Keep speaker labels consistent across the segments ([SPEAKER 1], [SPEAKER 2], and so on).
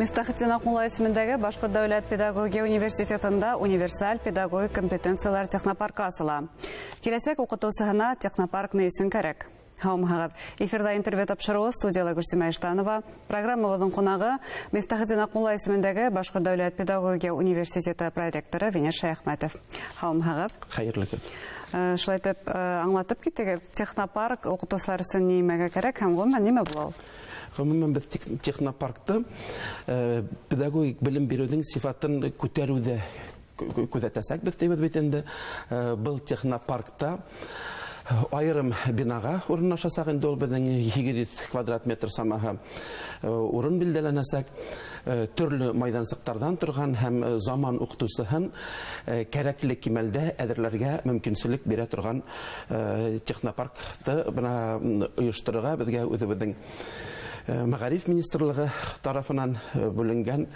[SPEAKER 1] Мифтахетдин Аҡмулла исемендәге Башҡорт дәүләт педагогия университетында универсаль педагогик компетенциялар технопаркы асыла. Киләсәк уҡытыусыһына технопарк ни өсөн кәрәк? Һаумыһығыҙ! Эфирҙа интервью тапшырыуы, студияла Гөлсимә Иштанова. Программабыҙҙың ҡунағы Мифтахетдин Аҡмулла исемендәге Башҡорт дәүләт педагогия университеты проректоры Венер Шәйәхмәтов. Һаумыһығыҙ!
[SPEAKER 2] Хәйерле көн!
[SPEAKER 1] Шулай итеп, аңлатып китегеҙ, технопарк уҡытыусылар өсөн нимәгә кәрәк һәм ғөмүмән нимә була ул?
[SPEAKER 2] Ғөмүмән, беҙ технопаркты педагогик белем биреүҙең сифатын күтәреүҙә күҙәтәсәкбеҙ тибеҙ бит инде. Был технопаркта айырым бинаға урынлашасаҡ инде ул, беҙҙең 800 квадрат метр самаһы урын билдәләнәсәк. Төрлө майҙансыҡтарҙан торған һәм заман уҡытыусыһын кәрәкле кимәлдә әҙерләргә мөмкинселек бирә торған технопаркты бына ойошторорға беҙгә үҙебеҙҙең Мәғариф министрлығы тарафынан бүленгән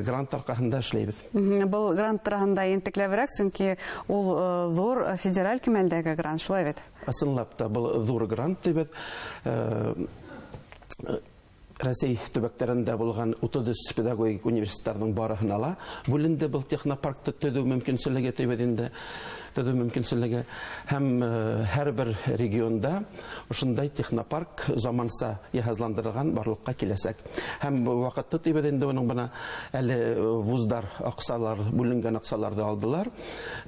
[SPEAKER 2] грант арҡаһында эшләйбеҙ.
[SPEAKER 1] Был грант тураһында ентекләберәк, сөнки ул ҙур федераль кимәлдәге грант, шулай бит?
[SPEAKER 2] Ысынлап та, был ҙур грант тибеҙ. Рәсәй төбәктәрендә булған 33 педагогик университеттарҙың барыһына ла бүленде был технопаркты төҙөү мөмкинселеге тибеҙ инде, төҙөү мөмкинселеге. Һәм һәр бер регионда ошондай технопарк заманса йыһазландырылған барлыҡҡа киләсәк. Һәм ваҡытты тибеҙ инде, уның бына әле вуздар аҡсалар, бүленгән аҡсаларҙы алдылар.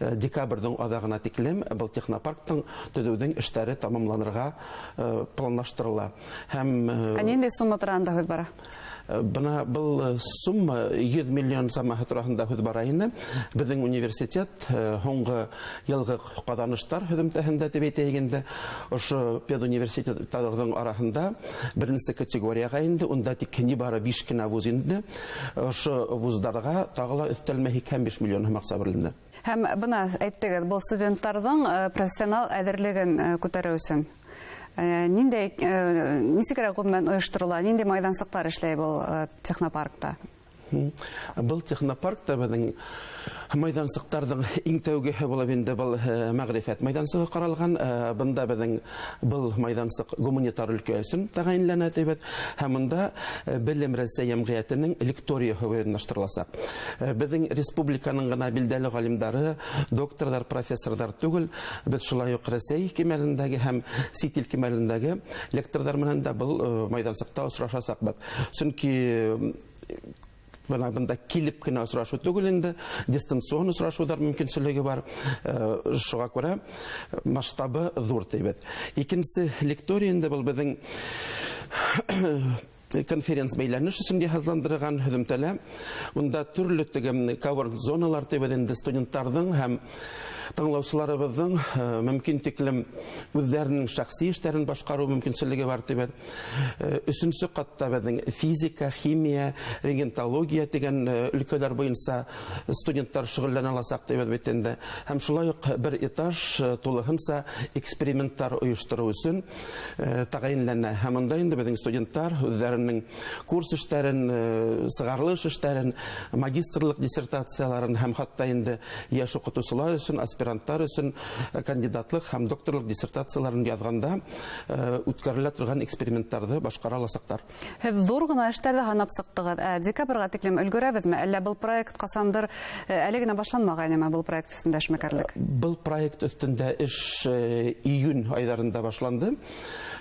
[SPEAKER 2] Декабрҙең аҙағына тиклем был технопарктың төҙөүҙең эштәре тамамланырға планлаштырыла. Һәм
[SPEAKER 1] Ә ниндәй сумма тураһында һүҙ бара?
[SPEAKER 2] Бына был сумма 100 миллион самаһы тураһында һүҙ бара ине. Беҙҙең университет һуңғы йылғы ҡаҙаныштар һөҙөмтәһендә тип әйтәйек инде, ошо педуниверситеттарҙың араһында беренсе категорияға инде, унда тик ни бары 5 кенә вуз инде. Ошо вуздарға тағы ла өҫтәлмә 85 миллион һум аҡса бүленде.
[SPEAKER 1] Һәм бына әйттегеҙ, был студенттарҙың профессионал әҙерлеген күтәреү өсөн. Ниндәй, нисегерәк ғөмүмән ойошторола, ниндәй майҙансыҡтар эшләй был технопаркта?
[SPEAKER 2] Был технопаркта беҙҙең майҙансыҡтарҙың иң тәүгеһе булып инде был мәғрифәт майҙансығы ҡаралған. Бында беҙҙең был майҙансыҡ гуманитар өлкә өсөн тәғәйенләнә тибеҙ. Һәм унда Белем Рәсәй йәмғиәтенең лекторияһы урынлаштырыласаҡ. Беҙҙең республиканың ғына билдәле ғалимдары, докторҙар, профессорҙар түгел, беҙ шулай уҡ Рәсәй кимәлендәге һәм сит ил кимәлендәге лекторҙар менән дә был майҙансыҡта осрашасаҡбыҙ. Сөнки бына бында килеп кенә осрашыу түгел инде, дистанцион осрашыуҙар мөмкинселеге бар. Шуға күрә масштабы ҙур тибеҙ. Икенсе лектория инде был беҙҙең конференц бәйләнеш өсөн йыһазландырылған һөҙөмтәлә. Унда төрлө теге коворк зоналар тибеҙ инде, студенттарҙың һәм тыңлаусыларыбыҙҙың мөмкин тиклем үҙҙәренең шәхси эштәрен башҡарыу мөмкинселеге бар тибеҙ. Өсөнсө ҡатта беҙҙең физика, химия, рентгенология тигән өлкәләр буйынса студенттар шөғөлләнә аласаҡ тибеҙ бит инде. Һәм шулай уҡ бер этаж тулыһынса эксперименттар ойоштороу өсөн тәғәйенләнә. Һәм унда инде беҙҙең студенттар үҙҙәренең курс эштәрен, сығарылыш эштәрен, магистрлыҡ диссертацияларын һәм хатта инде йәш уҡытыусылар өсөн, аспиранттар өсөн кандидатлыҡ һәм докторлыҡ диссертацияларын яҙғанда үткәрелә торған эксперименттарҙы башҡара аласаҡтар.
[SPEAKER 1] Һеҙ ҙур ғына эштәрҙе һанап сыҡтығыҙ. Декабргә тиклем өлгөрәбеҙме? Әллә был проект ҡасандыр әле генә башланмағайнымы был проект өҫтөндә эшмәкәрлек?
[SPEAKER 2] Был проект өҫтөндә эш июнь айҙарында башланды.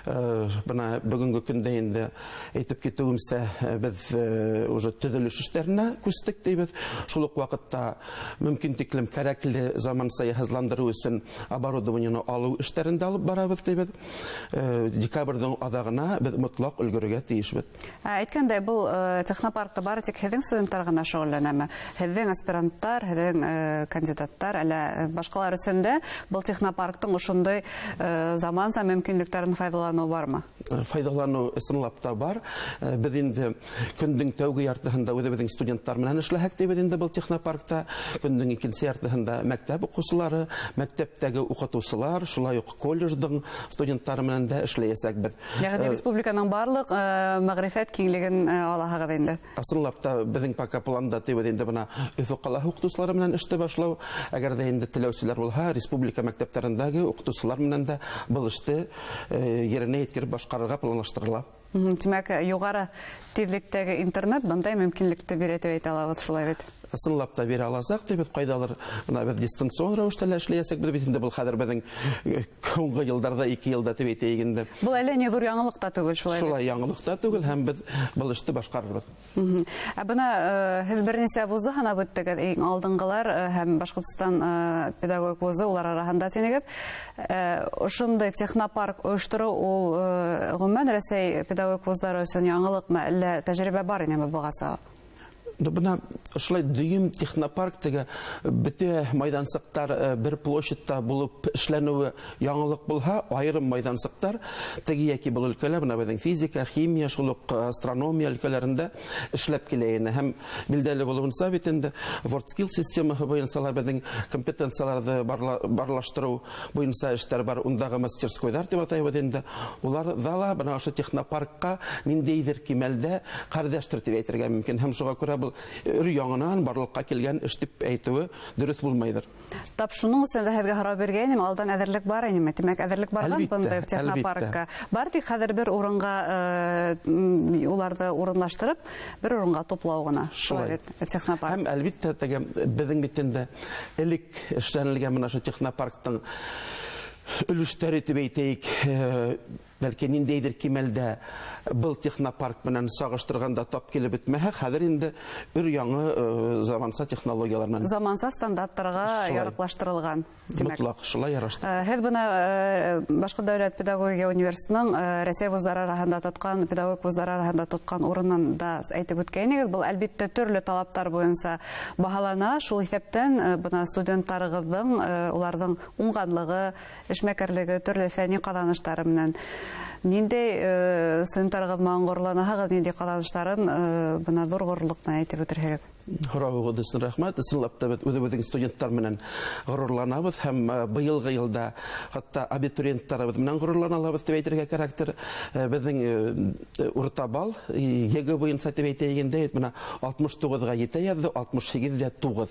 [SPEAKER 2] Бына бөгөнгө көндә инде әйтеп китеүемсә, беҙ уже төҙөлөш эштәренә күстек тибеҙ. Шул уҡ ваҡытта мөмкин тиклем кәрәкле заманса йыһазландырыу өсөн оборудованиены алыу эштәрен дә алып барабыҙ тибеҙ. Декабрҙең аҙағына беҙ мотлаҡ өлгөрөргә тейешбеҙ.
[SPEAKER 1] Әйткәндәй, был технопаркта бары тик һеҙҙең студенттар ғына шөғөлләнәме? Һеҙҙең аспиранттар, һеҙҙең кандидаттар, әллә башҡалар өсөн дә был технопарктың ошондай заманса мөмкинлектәрен файҙаланыу бармы?
[SPEAKER 2] Файҙаланыу ысынлап та бар. Беҙ инде көндөң тәүге яртыһында үҙебеҙҙең студенттар менән эшләһәк тибеҙ инде был технопаркта. Көндөң икенсе яртыһында мәктәп уҡыусылары, мәктәптәге уҡытыусылар, шулай уҡ колледждың студенттары менән дә эшләйәсәкбеҙ.
[SPEAKER 1] Йәғни республиканың барлыҡ мәғрифәт киңлеген алаһығыҙ инде.
[SPEAKER 2] Ысынлап та беҙҙең пока планда тибеҙ инде бына Өфө ҡалаһы уҡытыусылары менән эште башлау. Әгәр ҙә инде теләүселәр булһа, республика мәктәптәрендәге уҡытыусылар менән дә был эште еренә еткереп башҡарырға планлаштырыла.
[SPEAKER 1] Тимәк, юғары тиҙлектәге интернет бындай мөмкинлекте бирә тип әйтә алабыҙ, шулай бит?
[SPEAKER 2] Ысынлап та бирә аласаҡ тип, беҙ ҡайҙалыр бына беҙ дистанцион рәүештә лә эшләйәсәкбеҙ бит инде, был хәҙер беҙҙең һуңғы йылдарҙа 2 йылда тип әйтәйек инде.
[SPEAKER 1] Был әллә ни ҙур яңылыҡ та түгел, шулай бит?
[SPEAKER 2] Шулай, яңылыҡ та түгел, һәм беҙ был эште башҡарырбыҙ.
[SPEAKER 1] Ә бына һеҙ бер нисә вузды һанап үттегеҙ, иң алдынғылар һәм Башҡортостан педагогик вузы улар араһында тинегеҙ. Ошондай технопарк ойоштороу ул ғөмүмән Рәсәй педагогик вуздары өсөн яңылыҡмы, әллә тәжрибә бар инеме бығаса?
[SPEAKER 2] Бына ошолай дөйөм технопарк теге бөтә майҙансыҡтар бер площадьта булып эшләнеүе яңылыҡ булһа, айырым майҙансыҡтар теге йәки был өлкәлә, бына беҙҙең физика, химия, шул уҡ астрономия өлкәләрендә эшләп килә ине. Һәм билдәле булыуынса бит инде WorldSkills системаһы буйынса ла беҙҙең компетенцияларҙы барлаштырыу буйынса эштәр бар, ундағы мастерскойҙар тип атайбыҙ инде. Уларҙа ла бына ошо технопаркка ниндәйҙер кимәлдә ҡәрҙәштер тип әйтергә мөмкин. Һәм шуға күрә был өр яңынан барлыҡҡа килгән эш тип әйтеүе дөрөҫ булмайҙыр.
[SPEAKER 1] Тап шуның өсөн дә һеҙгә һорау биргәйнем, алдан әҙерлек бар инеме? Тимәк, әҙерлек барған
[SPEAKER 2] Әлбиттә,
[SPEAKER 1] бындай технопаркка.
[SPEAKER 2] әлбиттә.
[SPEAKER 1] Бар тик хәҙер бер урынға уларҙы урынлаштырып, бер урынға туплау ғына.
[SPEAKER 2] Шулай.
[SPEAKER 1] Шулай бит, технопарк.
[SPEAKER 2] Һәм әлбиттә, теге беҙҙең бит инде элек эшләнелгән бына ошо технопарктың өлөштәре тип әйтәйек, бәлки ниндәйҙер кимәлдә был технопарк менән сағыштырғанда тап килеп бөтмәһә, хәҙер инде өр яңы заманса технологиялар менән.
[SPEAKER 1] Заманса стандарттарға
[SPEAKER 2] Шулай.
[SPEAKER 1] яраҡлаштырылған, тимәк.
[SPEAKER 2] Мотлаҡ, шулай ярашты.
[SPEAKER 1] Һеҙ бына Башҡорт дәүләт педагогия университетының Рәсәй вуздары араһында тотҡан, педагогик вуздары араһында тотҡан урынын да әйтеп үткәйнегеҙ. Был әлбиттә төрлө талаптар буйынса баһалана. Шул иҫәптән бына студенттарығыҙҙың, уларҙың уңғанлығы, эшмәкәрлеге, төрлө фәнни ҡаҙаныштары менән ниндәй студенттарығыҙ менән ғорурланаһығыҙ, ниндәй ҡаҙаныштарын бына ҙур ғорурлыҡ менән әйтеп үтерһегеҙ?
[SPEAKER 2] Һорауығыҙ өсөн рәхмәт. Ысынлап та беҙ үҙебеҙҙең студенттар менән ғорурланабыҙ һәм быйылғы йылда хатта абитуриенттарыбыҙ менән ғорурлана алабыҙ тип әйтергә кәрәктер. Беҙҙең урта бал ЕГЭ буйынса тип әйтәйек инде, бына алтмыш туғыҙға етә яҙҙы, алтмыш һигеҙ ҙә туғыҙ.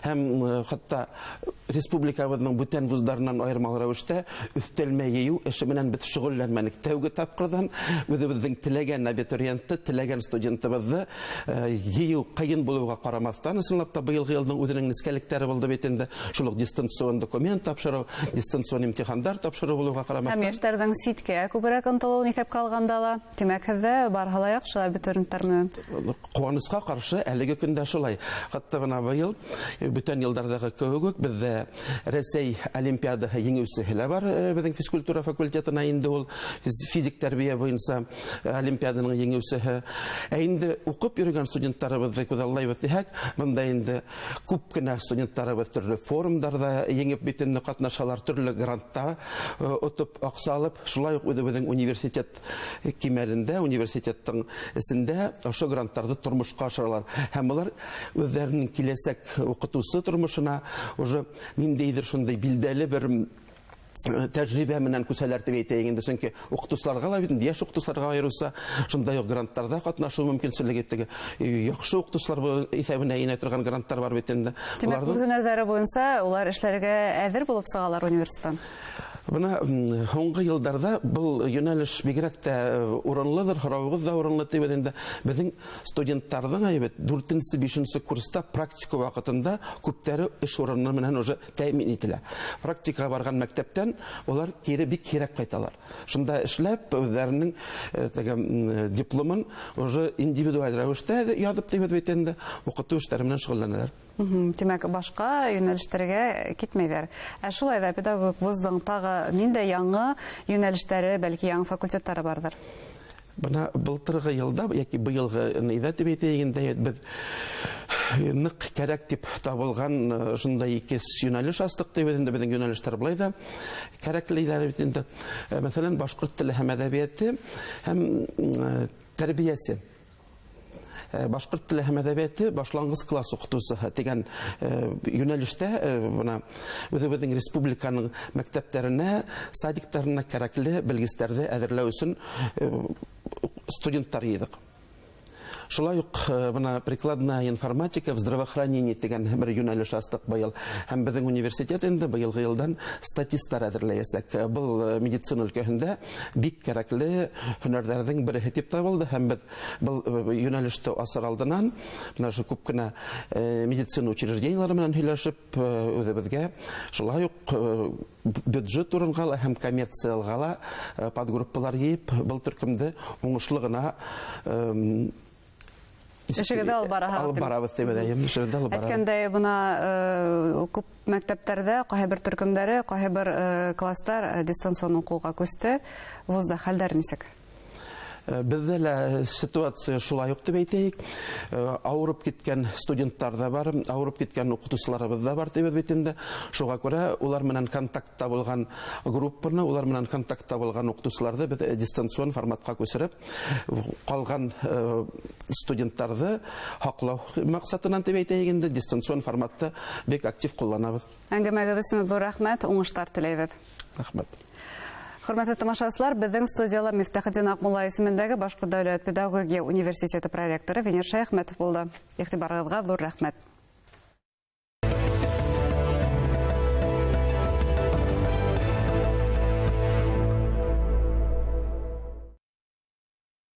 [SPEAKER 2] Һәм хатта республикабыҙҙың бүтән вуздарынан айырмалы рәүештә өҫтәлмә йыйыу эше менән беҙ шөғөлләнмәнек. Тәүге тапҡырҙан үҙебеҙҙең теләгән абитуриентты, теләгән студентыбыҙҙы йыйыу ҡыйын булыуға ҡарамаҫтан, ысынлап та быйылғы йылдың үҙенең нескәлектәре булды бит инде. Шул уҡ дистанцион документ тапшырыу, дистанцион имтихандар тапшырыу булыуға ҡарамаҫтан.
[SPEAKER 1] Һәм йәштәрҙең ситкә күберәк ынтылыуын иҫәпкә алғанда ла, тимәк, һеҙҙә барыһы ла яҡшы абитуриенттар менән.
[SPEAKER 2] Ҡыуанысҡа ҡаршы, әлеге көндә шулай. Хатта бына быйыл бүтән йылдарҙағы кеүек үк беҙҙә Рәсәй Олимпиадаһы еңеүсеһе лә бар, беҙҙең физкультура факультетына инде ул физик тәрбиә буйынса олимпиаданың еңеүсеһе. Ә инде уҡып йөрөгән студенттарыбыҙҙы күҙаллайбыҙ тиһәк, бында инде күп кенә студенттарыбыҙ төрлө форумдарҙа еңеп бит инде ҡатнашалар, төрлө гранттар отоп аҡса алып, шулай уҡ үҙебеҙҙең университет кимәлендә, университеттың эсендә ошо гранттарҙы тормошҡа ашыралар. Һәм улар үҙҙәренең киләсәк уҡытыусы тормошона уже ниндәйҙер шундай билдәле бер тәжрибә менән күсәләр тип әйтәйек инде, сөнки уҡытыусыларға ла бит инде, йәш уҡытыусыларға айырыуса шундай уҡ гранттарҙа ҡатнашыу мөмкинселеге теге яҡшы уҡытыусылар иҫәбенә инә торған гранттар бар бит инде.
[SPEAKER 1] Тимәк,
[SPEAKER 2] Уларҙың
[SPEAKER 1] үҙ һөнәрҙәре буйынса улар эшләргә әҙер булып сығалар университеттан.
[SPEAKER 2] Бына һуңғы йылдарҙа был йүнәлеш бигерәк тә урынлыдыр, һорауығыҙ ҙа урынлы тип инде. Беҙҙең студенттарҙың әйбәт дүртенсе, бишенсе курста практика ваҡытында күптәре эш урыны менән уже тәьмин ителә. Практикаға барған мәктәптән улар кире бик һирәк ҡайталар. Шунда эшләп үҙҙәренең теге дипломын уже индивидуаль рәүештә яҙып тип бит инде, уҡытыу эштәре менән шөғөлләнәләр.
[SPEAKER 1] Тимәк, башҡа йүнәлештәргә китмәйҙәр. Ә шулай ҙа педагог вуздың тағы ниндәй яңы йүнәлештәре, бәлки яңы факультеттары барҙыр?
[SPEAKER 2] Бына былтырғы йылда йәки быйылғы нейҙә тип әйтәйек инде, беҙ ныҡ кәрәк тип табылған шундай ике йүнәлеш астыҡ тип инде, беҙҙең йүнәлештәр былай ҙа кәрәклеләр бит инде. Мәҫәлән, башҡорт теле һәм әҙәбиәте һәм тәрбиәсе. Башҡорт теле һәм әҙәбиәте башланғыс класс уҡытыусыһы тигән йүнәлештә бына үҙебеҙҙең республиканың мәктәптәренә, садиктарына кәрәкле белгестәрҙе әҙерләү өсөн студенттар йыйҙыҡ. Шулай уҡ бына прикладная информатика в здравоохранении тигән бер йүнәлеш астыҡ быйыл. Һәм беҙҙең университет инде быйылғы йылдан статисттар әҙерләйәсәк. Был медицина өлкәһендә бик кәрәкле һөнәрҙәрҙең береһе тип табылды, һәм беҙ был йүнәлеште асыр алдынан бына ошо күп кенә медицина учреждениелары менән һөйләшеп, үҙебеҙгә шулай уҡ бюджет урынға ла һәм коммерциялға ла подгруппалар йыйып, был төркөмдө уңышлы ғына
[SPEAKER 1] эшегеҙҙе алып бараһығыҙ.
[SPEAKER 2] Алып барабыҙ тип әйтәйем, эшебеҙҙе алып барабыҙ.
[SPEAKER 1] Әйткәндәй, бына күп мәктәптәрҙә ҡайһы бер төркөмдәре, ҡайһы бер кластар дистанцион уҡыуға күсте. Вузда хәлдәр нисек?
[SPEAKER 2] Беҙҙә лә ситуация шулай уҡ тип әйтәйек. Ауырып киткән студенттар ҙа бар, ауырып киткән уҡытыусыларыбыҙ ҙа бар тибеҙ бит инде. Шуға күрә улар менән контактта булған группаны, улар менән контактта булған уҡытыусыларҙы беҙ дистанцион форматҡа күсереп, ҡалған студенттарҙы һаҡлау маҡсатынан тип әйтәйек инде, дистанцион форматты бик актив ҡулланабыҙ.
[SPEAKER 1] Әңгәмәгеҙ өсөн ҙур рәхмәт, уңыштар теләйбеҙ.
[SPEAKER 2] Рәхмәт.
[SPEAKER 1] Хөрмәтле тамашасылар, беҙҙең студияла Мифтахетдин Аҡмулла исемендәге Башҡорт дәүләт педагогия университеты проректоры Венер Шәйәхмәтов булды. Иғтибарығыҙға ҙур рәхмәт.